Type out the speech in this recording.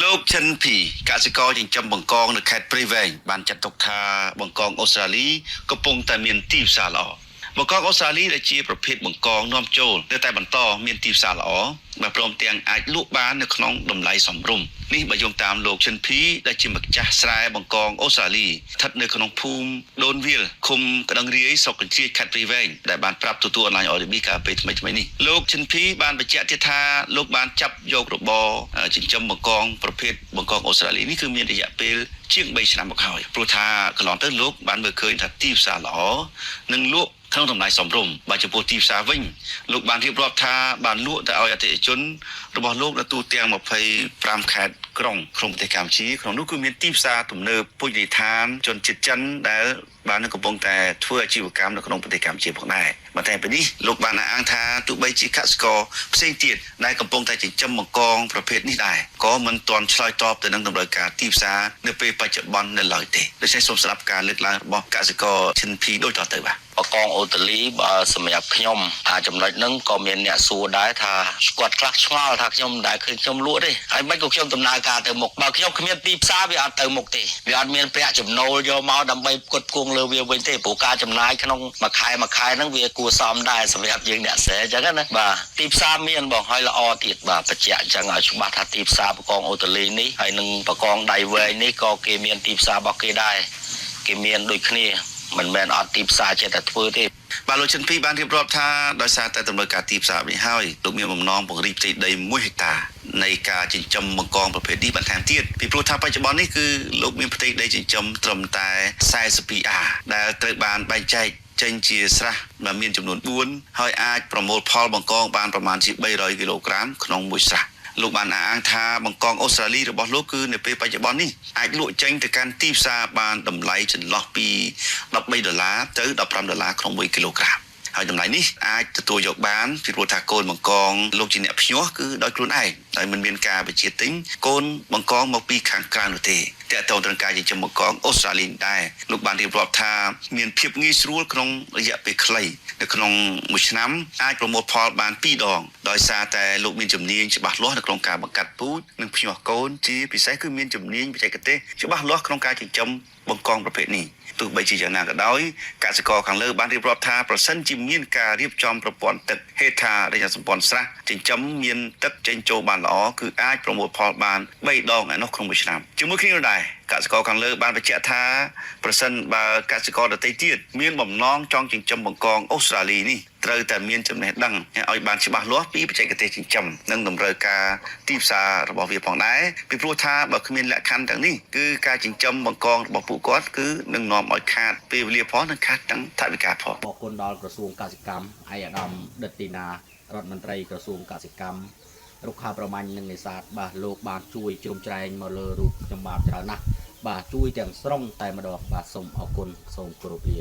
លោកឈិនភីកសិករចិញ្ចឹមបង្កងនៅខេត្តព្រៃវែងបានចាត់ទុកថាបង្កងអូស្ត្រាលីកំពុងតែមានទីផ្សារល្អបង្កងអូស្ត្រាលីដែលជាប្រភេទបង្កងនាំចូលនៅតែបន្តមានទីផ្សារល្អបាទព្រមទាំងអាចលក់បាននៅក្នុងតម្លៃសមរម្យនេះបើយោងតាមលោកឈិនភីដែលជាម្ចាស់ស្រែបង្កងអូស្ត្រាលីស្ថិតនៅក្នុងភូមិដូនវាលឃុំក្តឹងរាយស្រុកកញ្ជ្រៀកខេត្តព្រៃវែងដែលបានប្រាប់ទទួលអនឡាញ RDB កាលពេលថ្មីៗនេះលោកឈិនភីបានបញ្ជាក់ទៀតថាលោកបានចាប់យករបរចិញ្ចឹមបង្កងប្រភេទបង្កងអូស្ត្រាលីនេះគឺមានរយៈពេលជាង3ឆ្នាំមកហើយព្រោះថាកន្លងទៅលោកបានមើលឃើញថាទីផ្សារល្អនិងលក់ក្នុងតម្លៃសមរម្យបាទចំពោះទីផ្សារវិញលោកបានរៀបរាប់ថាបានលក់ទៅឲ្យអតិថិជនរបស់លោកនៅទូទាំង25ខេត្តក្រុងក្នុងប្រទេសកម្ពុជាក្នុងនោះគឺមានទីផ្សារទំនើបភោជនីយដ្ឋានជនជាតិចិនដែលបាននឹងកំពុងតែធ្វើអាជីវកម្មនៅក្នុងប្រទេសកម្ពុជាផងដែរបន្ថែមពីនេះលោកបានអះអាងថាទោះបីជាកសិករផ្សេងទៀតដែលកំពុងតែចិញ្ចឹមបង្កងប្រភេទនេះដែរក៏មិនទាន់ឆ្លើយតបទៅនឹងតម្រូវការទីផ្សារនៅពេលបច្ចុប្បន្ននៅឡើយទេដូច្នេះសូមស្ដាប់ការលើកឡើងរបស់កសិករឈិនភីដូចតទៅបាទ បកងអូតាលីបើសម្រាប់ខ្ញុំអាចំណុចហ្នឹងក៏មានអ្នកសួរដែរថាគាត់ខ្លះឆ្ងល់ថាខ្ញុំមិនដែលឃើញខ្ញុំលក់ទេហើយមិនក៏ខ្ញុំដំណើរការទៅមុខបើខ្ញុំគ្មានទីផ្សារវាអត់ទៅមុខទេវាអត់មានប្រាក់ចំណូលយកមកដើម្បីផ្គត់ផ្គង់លើវាវិញទេព្រោះការចំណាយក្នុងមួយខែមួយខែហ្នឹងវាគួរសមដែរសម្រាប់យើងអ្នកស្រែអញ្ចឹងណាបាទទីផ្សារមានបងហើយល្អទៀតបាទបញ្ជាក់អញ្ចឹងឲ្យច្បាស់ថាទីផ្សារបកងអូតាលីនេះហើយនឹងបកងដៃវែងនេះក៏គេមានទីផ្សាររបស់គេដែរគេមានដូចគ្នាមិនមែនអត់ទីផ្សារចេះតែធ្វើទេ បាទលោកឈិនភីបានរៀបរាប់ថាដោយសារតែតម្រូវការទីផ្សារនេះហើយលោកមានបំណងពង្រីកផ្ទៃដី1ហិកតានៃការចិញ្ចឹមបង្កងប្រភេទនេះបន្ថែមទៀតពីព្រោះថាបច្ចុប្បន្ននេះគឺលោកមានផ្ទៃដីចិញ្ចឹមត្រឹមតែ42អាដែលត្រូវបានបែងចែកចេញជាស្រះដែលមានចំនួន4ហើយអាចប្រមូលផលបង្កងបានប្រមាណជា300គីឡូក្រាមក្នុងមួយស្រះលោកបានអះអាងថាបង្កងអូស្ត្រាលីរបស់លោកគឺនៅពេលបច្ចុប្បន្ននេះអាចលក់ចេញទៅកាន់ទីផ្សារបានតម្លៃចន្លោះពី13ដុល្លារទៅ15ដុល្លារក្នុង1គីឡូក្រាមហើយតម្លៃនេះអាចទទួលយកបានពីព្រោះថាកូនបង្កងលោកជាអ្នកភ្ញាស់គឺដោយខ្លួនឯងដោយមិនមានការបញ្ជាទិញកូនបង្កងមកពីខាងក្រៅនោះទេតើតើត្រូវការចិញ្ចឹមបង្កងអូស្ត្រាលីដែរលោកបានរៀបរាប់ថាមានភាពងាយស្រួលក្នុងរយៈពេលខ្លីនៅក្នុងមួយឆ្នាំអាចប្រមូលផលបាន2ដងដោយសារតែលោកមានជំនាញច្បាស់លាស់នៅក្នុងការបង្កាត់ពូជនិងភ្ញាស់កូនជាពិសេសគឺមានជំនាញបច្ចេកទេសច្បាស់លាស់ក្នុងការចិញ្ចឹមបង្កងប្រភេទនេះទោះបីជាយ៉ាងណាក៏ដោយកសិករខាងលើបានរៀបរាប់ថាប្រសិនជាមានការរៀបចំប្រព័ន្ធទឹកហេដ្ឋារចនាសម្ព័ន្ធស្រះចិញ្ចឹមមានទឹកចេញចូលបានល្អគឺអាចប្រមូលផលបាន3ដងឯណោះក្នុងមួយឆ្នាំជាមួយគ្នានោះដែរកសិករខាងលើបានបញ្ជាក់ថាប្រសិនបើកសិករដទៃទៀតមានបំណងចង់ចិញ្ចឹមបង្កងអូស្ត្រាលីនេះត្រូវតែមានចំណេះដឹងឲ្យបានច្បាស់លាស់ពីបច្ចេកទេសចិញ្ចឹមនិងតម្រូវការទីផ្សាររបស់វាផងដែរពីព្រោះថាបើគ្មានលក្ខខណ្ឌទាំងនេះគឺការចិញ្ចឹមបង្កងរបស់ពួកគាត់គឺនឹងនាំឲ្យខាតពេលវេលាផងនិងខាតទាំងថវិកាផង អរគុណដល់ក្រសួងកសិកម្មឯកឧត្តមដិតទីណារដ្ឋមន្ត្រីក្រសួងកសិកម្មរុក្ខាប្រមាញ់និងនេសាទបាទលោកបានជួយជ្រោមជ្រែងមកលើរូបខ្ញុំបាទច្រើនណាស់បាទជួយទាំងស្រុងតែម្ដងបាទសូមអរគុណសូមគោរពលា